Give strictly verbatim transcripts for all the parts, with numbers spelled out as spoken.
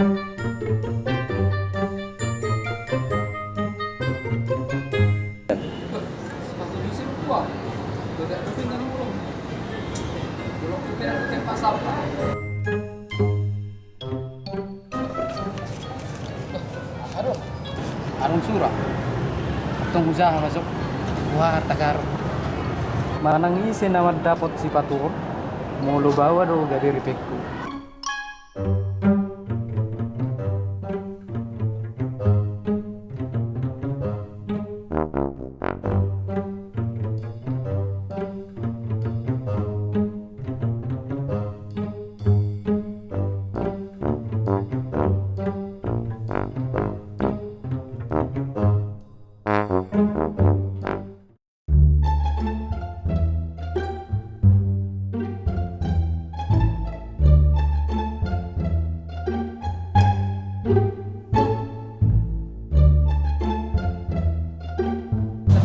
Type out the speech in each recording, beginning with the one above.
Sepatu di sini gua. Gua gak duduk dengan ulung. Ulung kita yang pakai pasar. Aduh. Arung sura. Tong usaha masuk. Wah, harta karun. Manang ise na mandapot sipatu on, molo baoa do gabe ripengku.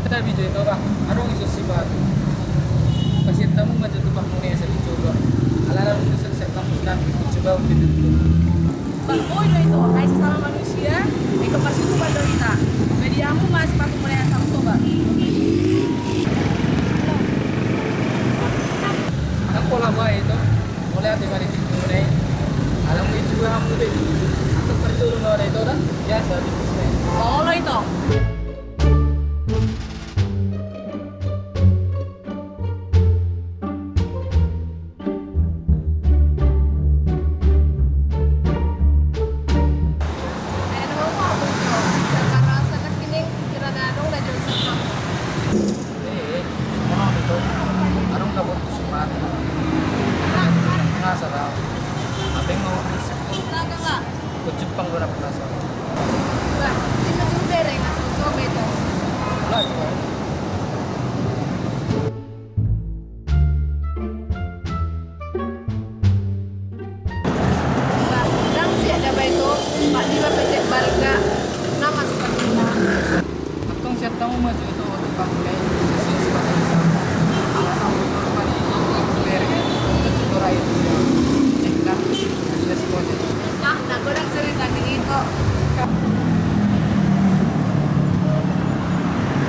Santabi jo ito bah, adong ison sipatu. Pasian hamu ma jo tu Pak Mune asa dicoba. Alana dung siap-siap kampus nanti dicoba untuk itu. Bah, boi do ito, ai sesama manusia, ito pasti tu bah do ita. Jadi hamu ma sipatu mulai asal coba. Kan pola bae ito. Mulai ate mari di mulai. Alam itu juga hamu be. Atau perlu lo ada ito dah. Biasa di sini. Oh, lo ito. Ikut Jepang gua dapet rasa. Wah, ini cuma bereng, asal coba itu. Lah, coba. Nah, bilang sih ada apa itu, Pak Dima P C Balga, nama seperti ini. Antong siap tamu maju itu untuk Pak Mulai, sesi seperti itu. Asal betul Pak di Super, itu cukup rakyat. Cek dah, dia sekolah. Nah, nah, gue udah cerita di itu.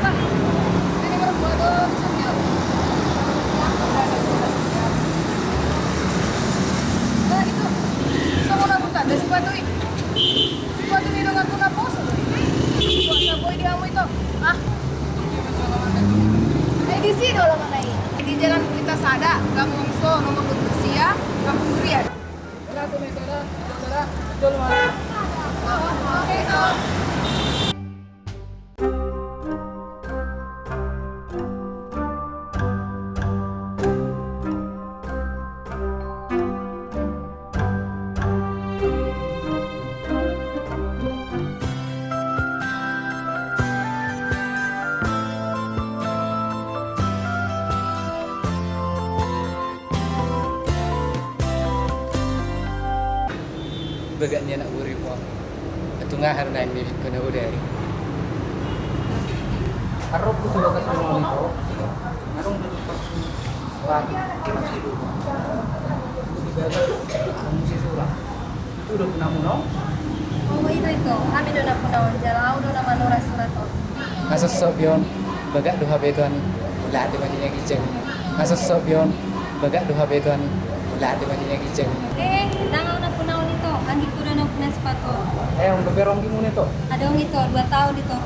Pak, ini nomor gua tuh, bisa nggak? Nah, itu. Sama lagu tak ada sepatu, ih. Sepatu ni dongan tu na poso. Gua saboi di hamu itu. Ah. Eh, di sini dulu, Bang Nai. Di Jalan Pelita Sada, Gang Wongso, nomor dua puluh sia, Kampung Durian. Bagak ni anak guru po. Atung aha do naeng nibikku na uda ari. Arrok ku tu bagas rumah ni po. Adong do tu pasu sepatu. Di bagas adong musi surat. Itu do punamuna on? Oh, ito, ito. Hami do na puna on, jala au do na manuras surat on. Nga sossop be on, bagak do hape tuan. Latih mani na gijang. Nga sossop be on, bagak do hape tuan. Latih mani na gijang. Eh, ndang au na puna on ito, anggikku do na puna sipatu on. Eh, on do pe ro anggimuna ito? Adong ito, dua taon ito.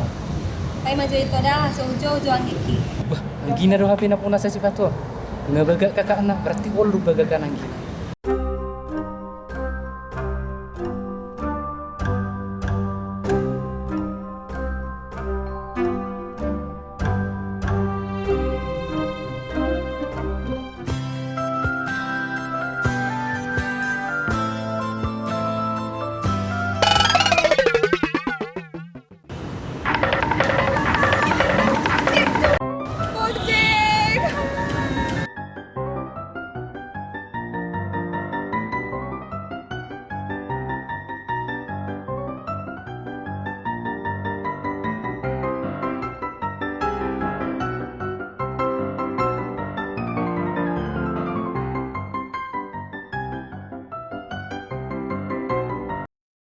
Paima jo ito da, so ujo-ujo anggikki. Bah, anggina do hape na puna sipatu on. Nga bagak kakakna, berarti olo bagakan anggina.